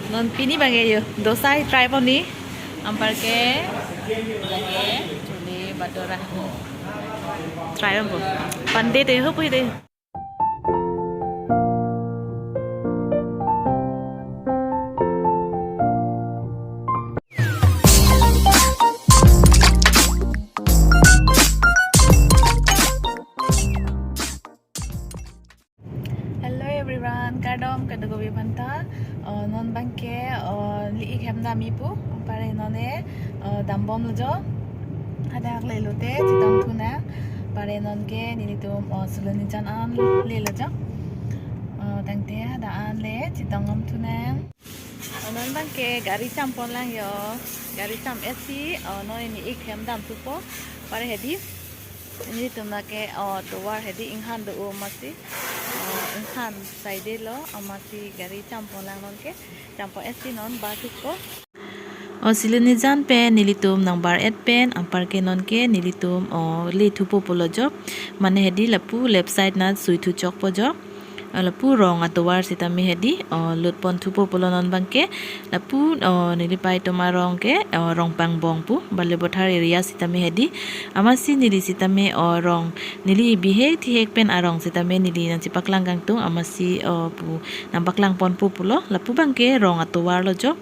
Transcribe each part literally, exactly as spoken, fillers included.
Non pini bang ke yo, dosa try pon ni. Anparke lake chole bhatura. Try pon po. Pande te ho pui te. Hello everyone, kardom kadokave aphanta. Oh, non bang ke, oh, neli ik hem damji pu, pare non e, oh, dambomlo jo. Hadak le lote chetong thu nang. Pare non ke nelitum, oh, Siloni jan an lelo jo. Oh, tangte hadak an le chetong om thu nang. Oh, non bang ke gari cham pon lang jo. Gari cham-et si, oh, non neli ik hem dam thupo. Pare hedi. Nelitum lake, oh, tovar hedi inghan do amatsi. Oh, inghan saide lo amatsi gari cham pon lang non ke. Cham pon-et si non bar thupo. Oh, Siloni jan pen nelitum nangbar-et pen anparke non ke nelitum, oh, le thupo pulo jo. Mane hedi lapu left side nat sui thu chokpo jo. Oh, lapu rong atovar sitame hedi, oh, lut pon thupo pulo non bang ke. Lapu, oh, neli pei atum arong ke, oh, Rongpangbong pu, Balipathar area sitame hedi. Amatsi neli sitame, oh, rong, neli bihek thihek pen arong sitame neli nangchepaklang kangtung, amatsi, oh, pu nangpaklang ponpo pulo. Lapu bang ke rong atovar lo jo.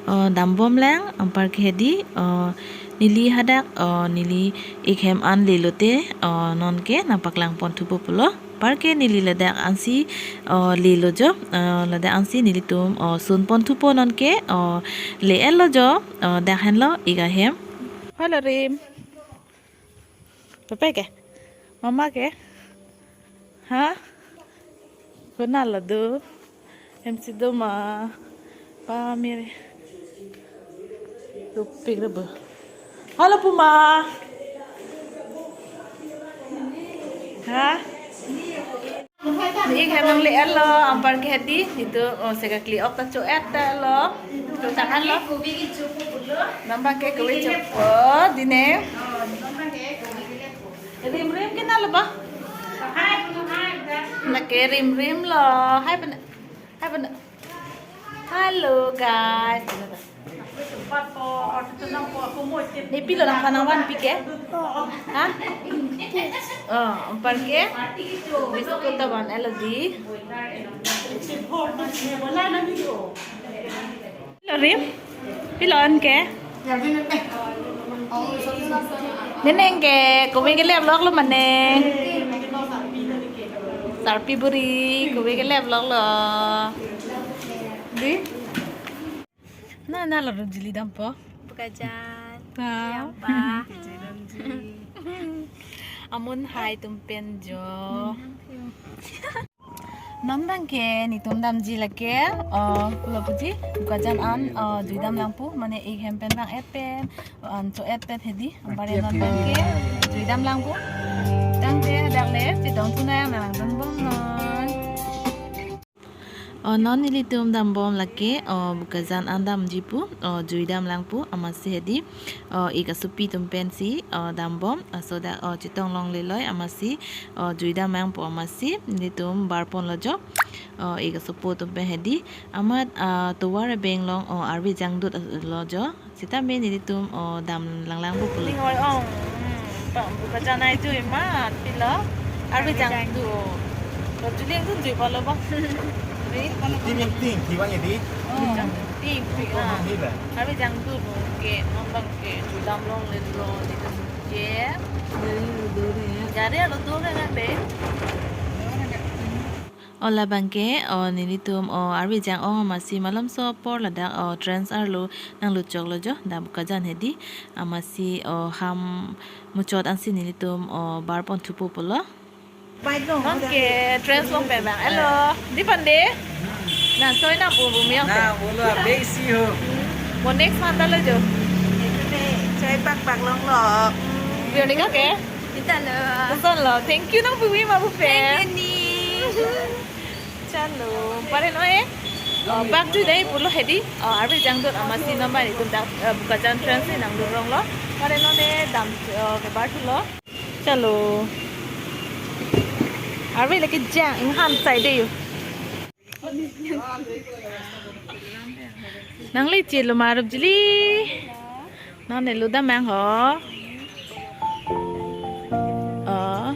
Oh, dambom lang, anparke hedi, oh, neli hadak, oh, neli ik hem an le lote, oh, non ke nangpaklang pon thupo pulo. Anparke neli ladak ansi, oh, lelo jo, oh, ladak ansi nelitum, oh, sun pon thupo non ke, oh, le-et lo jo, oh, dak henlo ik ahem. Hello, Rim. Papa ke? Mama ke? Ha? Konat lo do? Hemsi do ma? Pamir. Dopik re bo. Hello, Puma. Ha? Neli ik hem nangle-et lo, anparke hedi, nelitum, oh, seka kli ok ta cho-et ta lo, cho chak an lo. Nang bang ke kove chopo, dine. Rimrim ke na lo ba? Lake Rimrim lo, hai pen, hai pen. Hello guys. Ne pilo nangphan nangvanpi ke? Ha? Oh, anparke biscuit ta van-et lo di. Pilo Rim? Pilo an ke? Neneng ke, kove kelep lok lo mane. Sarpi buri, kove kelep lok lo. Di? Na, na lo Rujili dampo. Bokajan. Ha. Yampa. Amun hai atum pen jo. Non bang ke nelitum damji lake, oh, pulo puji, Bokajan an, oh, jui dam lang pu, mane ik hem pen vang-et pen, oh, an cho-et pen hedi, anpare non bang ke, jui dam lang pu. Tangte dak le, chetong thu nang, nang dambom non. Oh, non nelitum dambom lake, oh, Bokajan an damji pu, oh, jui dam lang pu, amatsi hedi, oh, ik asopi atum pensi, oh, dambom, laso dak, oh, chetong longle loi, amatsi, oh, jui dam lang pu amatsi, nelitum bar ponlo jo. Oh, ik asopo atum pen hedi. Amat, ah, tovar abeng along, oh, arve jangdut lo jo. Sitame nelitum, oh, dam lang lang pu pulo. Ning oi ong. Hmm, pa, Bokajan ai jui ma, pilo. Arve jangdut. Lo juli ang dun jui palo ba. Ri? Ting, ting, ting, kiwang ini. Oh, ting, ting, ah. Ini ba? Arve jangdut ke, non bang ke, jui dam longle lo, nelitum ke. Jare lo do ke nang de. Oh, labang ke, oh, nelitum, oh, arve jang-ong amatsi malomso apor ladak, oh, trans arlo nanglut choklo jo, dak Bokajan hedi, amatsi, oh, ham muchot ansi nelitum, oh, bar pon thupo pulo. Bang ke trans along pen bang. Hello, di pande? Na, soi na pu bumi ang. Na, bolo, besi ho. Mo next month ta lo jo. Choi pak pak longlo. Veronica ke? Kita lo. Koson lo. Thank you nang bumi ma bupe. Thank you ni. Chalo. Pare no e. Oh, bak tu dai pulo hedi. Oh, arve jangdut amatsi non bang nelitum dak, eh, Bokajan trans si nanglut ronglo. Pare non e dam, eh, kebar thulo. Chalo. Arve lake jang inghan saide yo. Nangli chelo ma Rupjili? Non nelo damnang ho. Oh.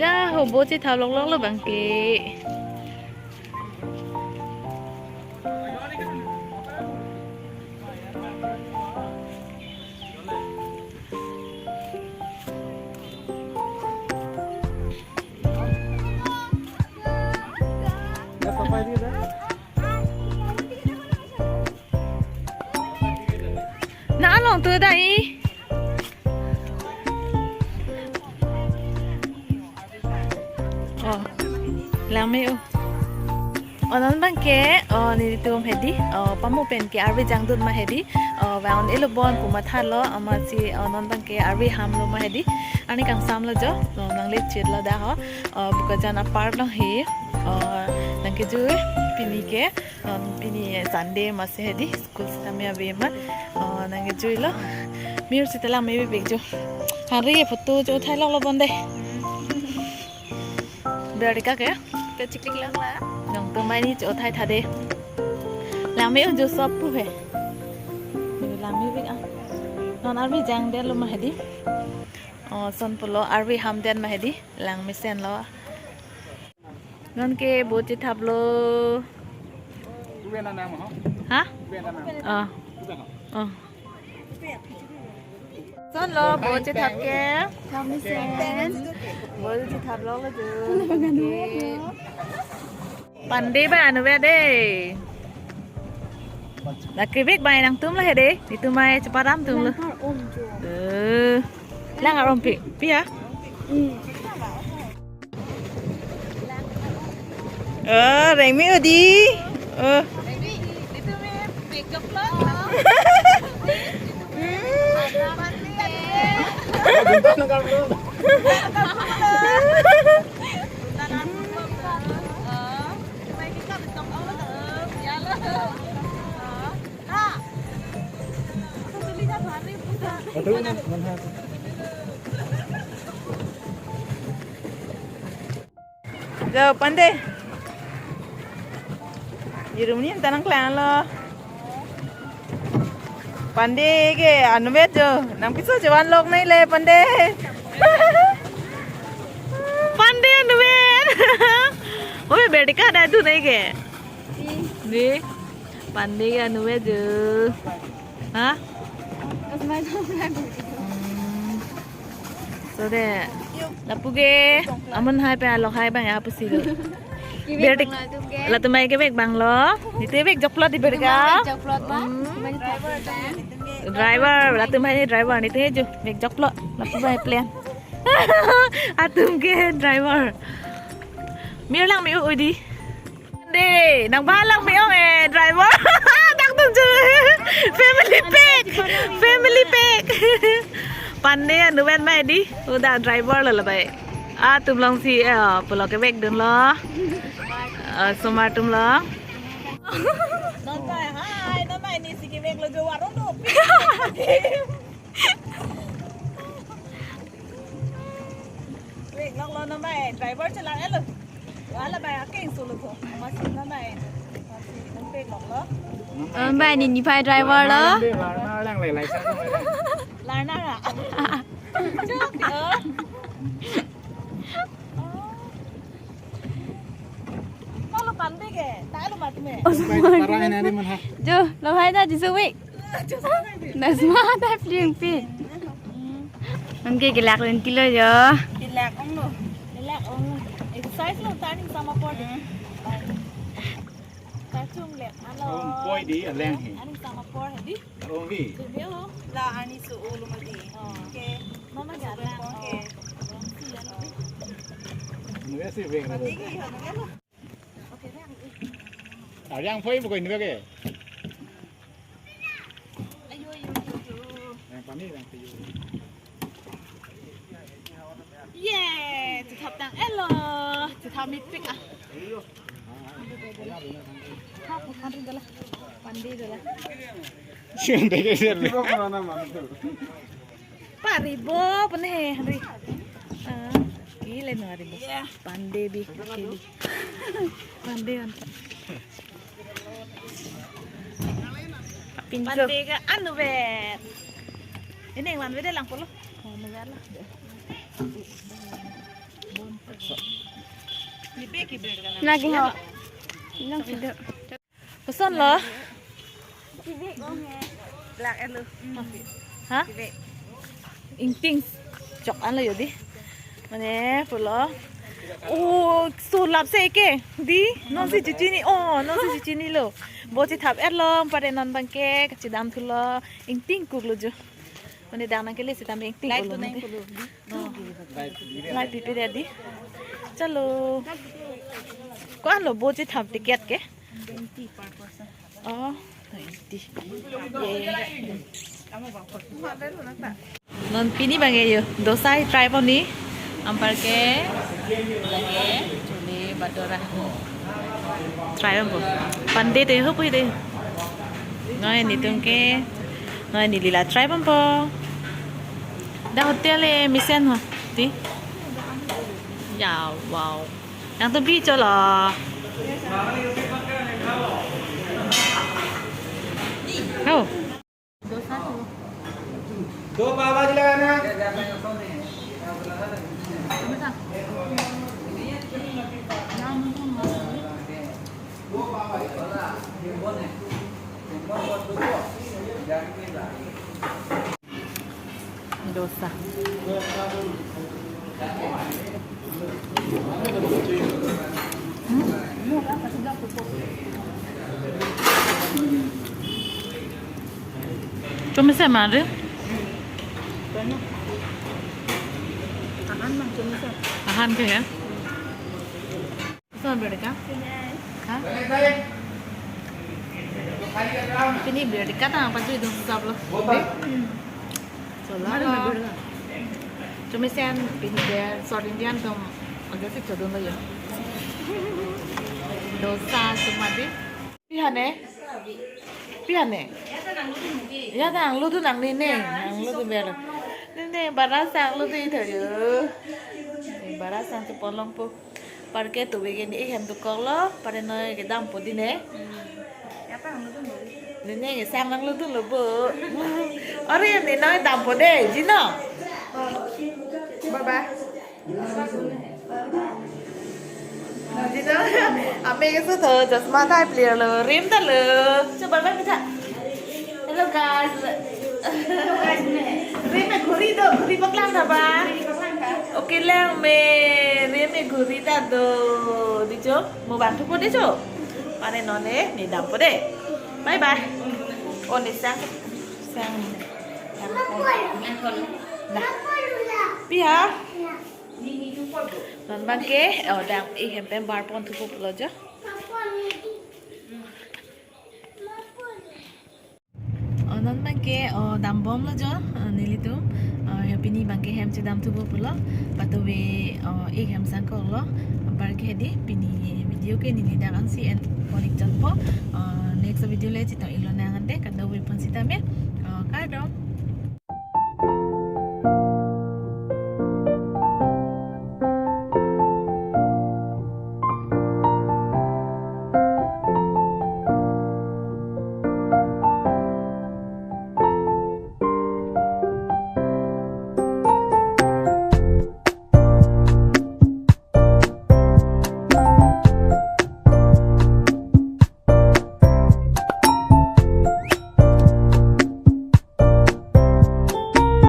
Ja ho, boat chethap loklok lo bang ke. Na along tu dai. Oh, langme-o. Oh, non bang ke, oh, nelitum hedi, oh, pamu pen ke arve jangdun ma hedi, oh, vang un-elo bon pu mathalo, amatsi, oh, non bang ke arve hamlo ma hedi, ani kangsam lo jo, oh, nangli chelo da ho, oh, Bokajan apar lo he, oh, nangkejui, pini ke, oh, pini Sunday masi hedi, school sitame ave ma, oh, nangkejui lo, mir sita langme bibik jo, hari photo jo thai lok lo bon de. Berika ke? Te chiklik lang la. Nangtum mai ni cho thai tha de. Langme-o jo sop pu he. Langme-o bik ah. Non arve jangdetlo ma hedi. Oh, son pulo arve hamdet ma hedi. Langmesen lo. Non ke boat chethaplo. Ha? Oh. Oh. Son lo, boat chethap ke. Langmesen. Boat chethap lo ke tu. Pande ba anu ba de. Nangkevek ba nangtum lo he de. Nelitum mai cheparam atum lo. Lang ar-om pi. Pi ya? Oh, rengme-o di. Oh. Jo, Pande. Jirum ni ta nangklang lo. Pande ke anvet jo. Nangpiso chevan lok nai le, Pande. Pande anvet. Oi, Berika da tu nai ke. Di. Pande ke anvet jo. Ha? Hmm. So de, lapu ke amonhai pen alokhai bang ya pusi lo. Kevek Berdik bang lo atum ke. Latum mai kevek bang lo. Nelitum vek jokplot di Berika. Nelitum vek jokplot ba. Hmm. Driver, latum mai ni driver, nelitum ju vek jokplot. Lapu mai plan. Atum ke driver. Mir langme-o di. De, nang ba langme-ong eh, driver. Dak dong ju. Family pack. Family pack. Pande anu pen mai di. Udah driver lo labai. Atum longsi eh, pulo kevek dunlo. Eh, osomar atum lo. Non bai, hai, non bai ni si kevek lo jo warung do. Vek lok lo non bai, driver chelang-et lo. Wala bai akeng solo tho. Masi non bai. Masi non vek lok lo. Non bai ni niphai driver lo. Larnar lang le, license lang le. Larnar a? Chok, oh. Kalo Pande ke, ta lo mat me. Pai para ina de man ha. Jo, lo hai da jisu wi. Nasma ta pling pin. Anke kelak lenti lo jo. Kelak ong lo. Kelak ong lo. Exercise lo, ta aning sama por de. Ta chung le. Alo. Ong poi di aleng he. Aning sama por he di. Ong di. Tumi ho. La ani su ulu ma di. Oh. Ke. Mama ga la. Ke. Ariang phoi bukan ini ke? Yang panik, yang piu. Ye, chetap tang-etlo. Chetap mepik ah. Thap, Henry dola. Pande dola. Siang deh, siang deh. Paribo, pene, Henry. Ah, gila no, paribo. Pande bi, kili. Pande anta. Pintu. Pande ke anu ber. Ini yang mana beda lang polo. Anu ber lah. Lagi ho. Nang video. Kosonlo? Black elu. Ha? Ingting chok anlo jodi. Mane pulo. Oh, so lap se ke. Di, non si chechinilo. Oh, non si chechinilo. Bo chethap-etlo, pare non abangke, kachedam thulo. Ingting kuklo jo. Mane dang nangkele setame ingting. Light kolo tu nang mane. Kolo. Oh. Light pipe dei di. Chalo. Ko-anlo bo chethap ticket ke? Twenty per person. Oh, twenty. Ye. Non pini abangke jo dosa try ponji. Anparke lake chole bhatura. Try ponpo. Pande te ho pui te. Noi netum ke. Noi neli la try ponpo. Dak hotel e mesen ho. Di. Ya, wow. Nangtum pi cholo. Oh. Dosa tu. दो पाव भाजी लगाना। दो पाव भाजी। Dosa. Hmm? Chomesen ma dei? Ahan ma chomesen. Ahan ke ya? Koson bread ka? Ha? Pini bread ka ta apa tu idung sap lo. Cholo lo. Chomesen pini ke South Indian atum aja si chodunlo ya. Dosa sumadi. Pi hane? Pi hane? Ya ta nanglutu nang nene, nanglutu ber. Nene, bara sang lutu itho jo. Bara sang chepon longpo. Parke tu begen ihem tu koklo, pare noi kedampo dei ne. Nene, sang nanglutlo bo. Are ne noi dampo dei, jino. Bye bye. Jino, ame keso tho, chasma thai plir lo, rim ta lo. Choba ba mitha. Hello guys. Rim me ghuri do, ghuri paklang tha ba. Okay lang me, rim me ghuri ta do. Di cho, mo bang thupo di cho. Mane non ne, ne dampo dei. Bye bye. Oh, ne sang, sang. Nah. Pi ha? Non abangke, oh, dang ihem pen bar pon thupo pulo jo. Oh, non abangke, oh, dambomlo jo, oh, nelitum, oh, ya pini abangke hem chedam thupo pulo, patuve, oh, ihem sang koklo, anparke dei, pini video ke neli dang ansi en pon-ik chotpo, oh, next video le chetong-ik lonang ante, kadokave pon sitame, oh, kardom.